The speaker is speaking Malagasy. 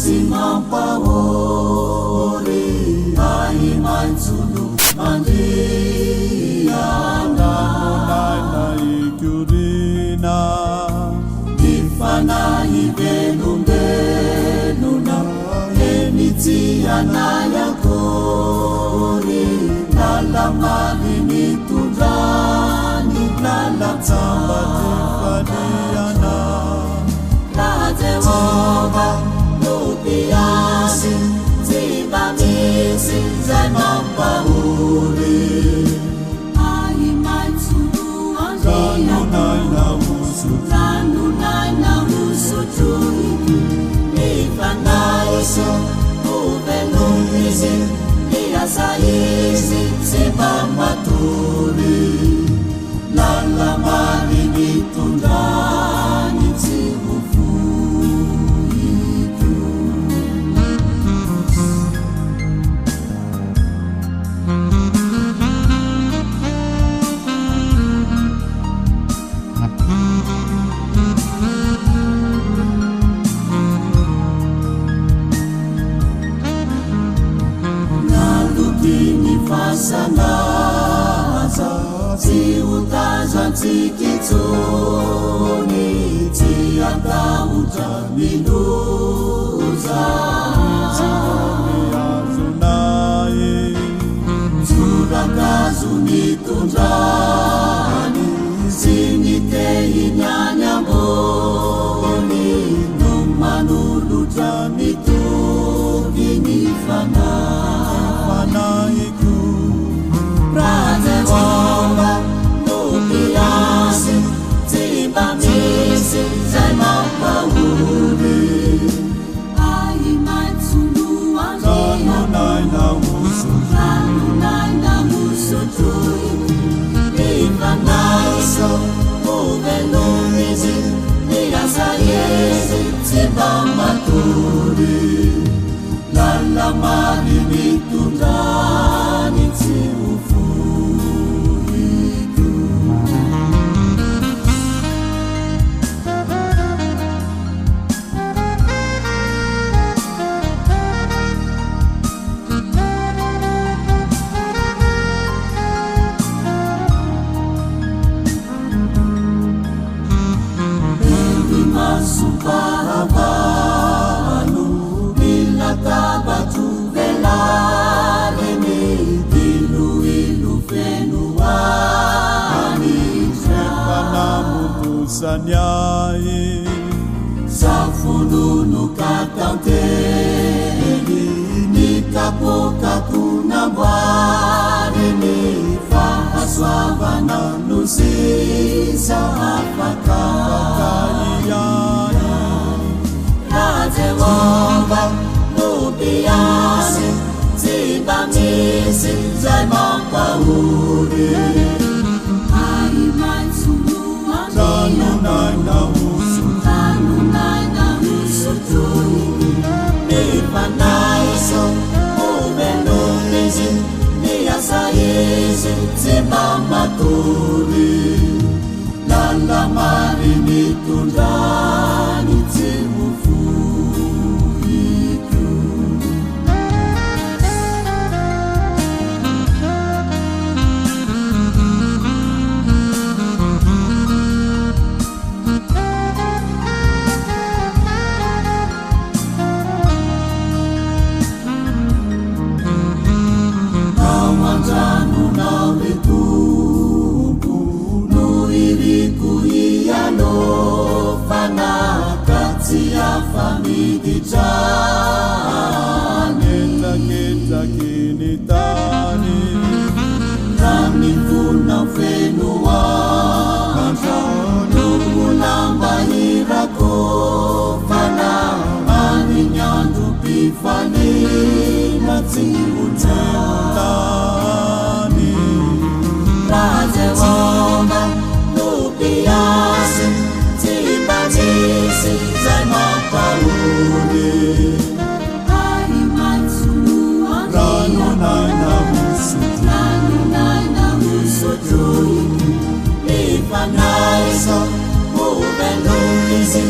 tsy mampahory ahi-maitso no andriana. Ranon'aina ikoriana. Ny fanahy velombelona eny tsy hanahy akory lala-mariny tondrany Sambatry lalan-tsambatra. fifaliana. Raha Jehovah no mpiasy, tsy mba misy izay mampahory. Ahi-maitso no andriako, Ranon'aina hosotro. ranon'aina hosotroiko. Ny fanahiko ho veloma izy, miasa izy tsy mba matory. Lala-mariny tondrany tsy ho foiko. Naloky ny fasana aza tsy ho tazantsika intsony, tsy hatahotra ny loza. Izy no mihazona ahy. Tsorakazo nitondrany sy ny tehiny any ambony no manolotra ny toky ny fanahy. Fanahiko. Raha Jehovah no mpiasy, tsy mba misy izay mampahory. Ahi-maitso no andriako, Ranon'aina hosotro. ranon'aina hosotroiko. Ny fanahiko ho veloma izy, miasa izy tsy mba matory. Lala-mariny tondrany tsy ho foiko. Ny masom-pahavalo ny latabatro velariny diloilo feno hanitra. Efa namontosany ahy. Safononoka tantely ny kapoakako namboariny fahasoavana no sisa afaka. Afaka ihany. Raha Jehovah no mpiasy, tsy mba misy izay mampahory. Ahi-maitso no andriako, Ranon'aina hosotro. ranon'aina hosotroiko. Ny fanahiko ho veloma izy, miasa izy tsy mba matory. Lala-mariny tondrany tsy ho foiko. Ao an-tranonao ry Tompo no iriko hialofana ka tsy afa-miditra any. Hetraketraky ny tany. Raha ny fonao feno antra no ho lamba hirakofana any ny androm-pifaliana tsy ho Tany. Raha Jehovah no mpiasy, tsy mba misy izay mampahory. Ahi-maitso no andriako, Ranon'aina hosotro. ranon'aina hosotroiko. Ny fanahiko ho veloma izy,